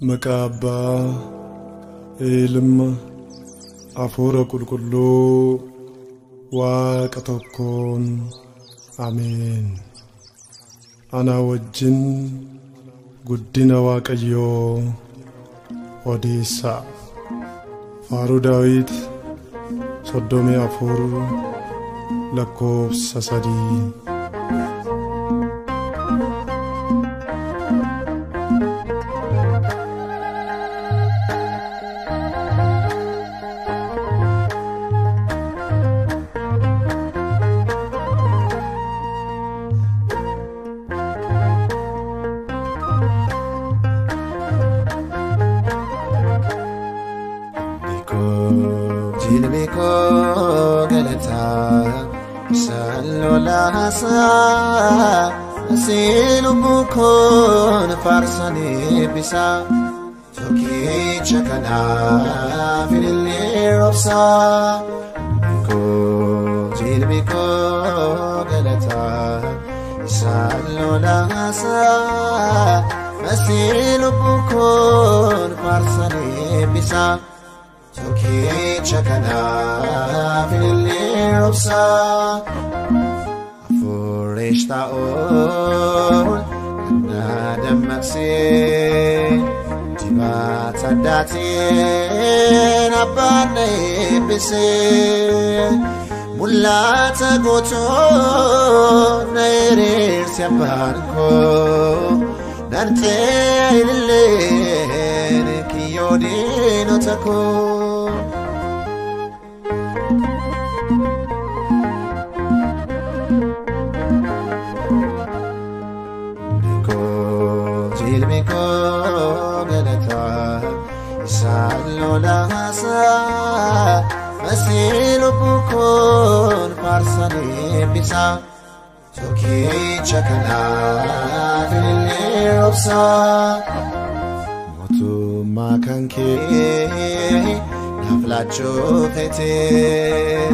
Maqaa Abbaa, Ilma, Hafuura Qulqulluu, Waaqa tokkoon. Ameen. Ana wajjin guddina Waaqayyoo odeessaa. Faaruu Daawit 34 lakkoofsa 3. Jilbi koo galataa isaan lolaasaa asii lubbuu koon faarsan eebbisaa tokkicha kanaaf ilillee roobsaa. Jilbi koo galataa isaan lolaasaa asii lubbuu koon faarsan eebbisaa. Tokkicha kanaaf ilillee roobsaa. Hafuurri ta'uun kan na dammaqsee dibata addaatiin abbaan na eebbisee mul'ata guutuu na hiriirse abbaan koo nan ta'e ililleen kiyyoo diinota koo. Jilbi koo galataa isaan lolaasaa masii lubbuu koon faarsan eebbisaa tokkicha kanaaf ilillee roobsaa. Mootummaa kan kee naaf laachuu feetee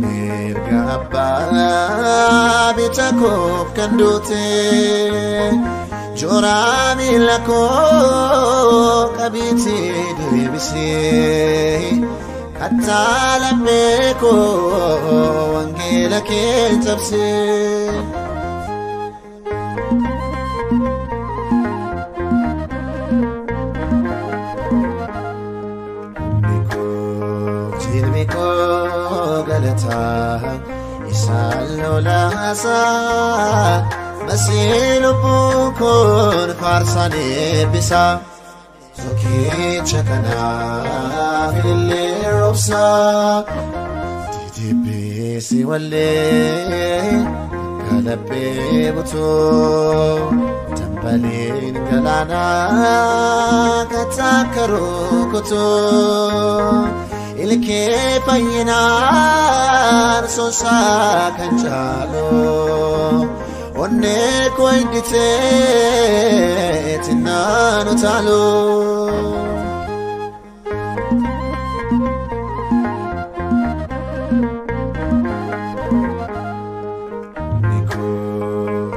mirga abbaa bita koof kan duutee. Joraa miila koo qabiitii deebisee kattaa lammee koo wangeela kee cabsee. Jilbi koo galataa isaan lolaasaa. Masii lubbuu koon faarsan eebbisaa tokkicha kanaaf ilillee roobsaa. Didibbeessi wallee akka laphee butuu dambaliin galaanaa kattaa akka rukutuu ilkee fayyinaan sonsaa kan caalu. Onnee koo hidhitee xinnaan utaalu.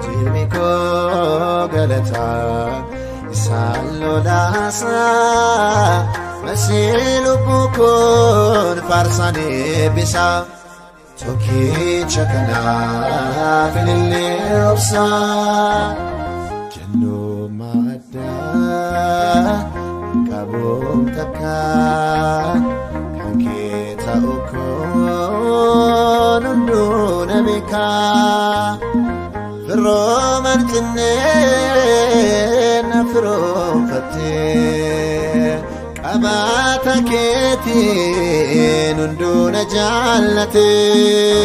Jilbi koo galataa isaan lolaasaa masii lubbuu koon faarsan eebbisaa. Tokkicha kanaaf ilillee roobsaa. Jannummaa addaa qabuun takka kan kee ta'u koon hunduu na beekaa. Firooman xinnee na firoonfattee qabaata keetiin hunduu na jaallatee.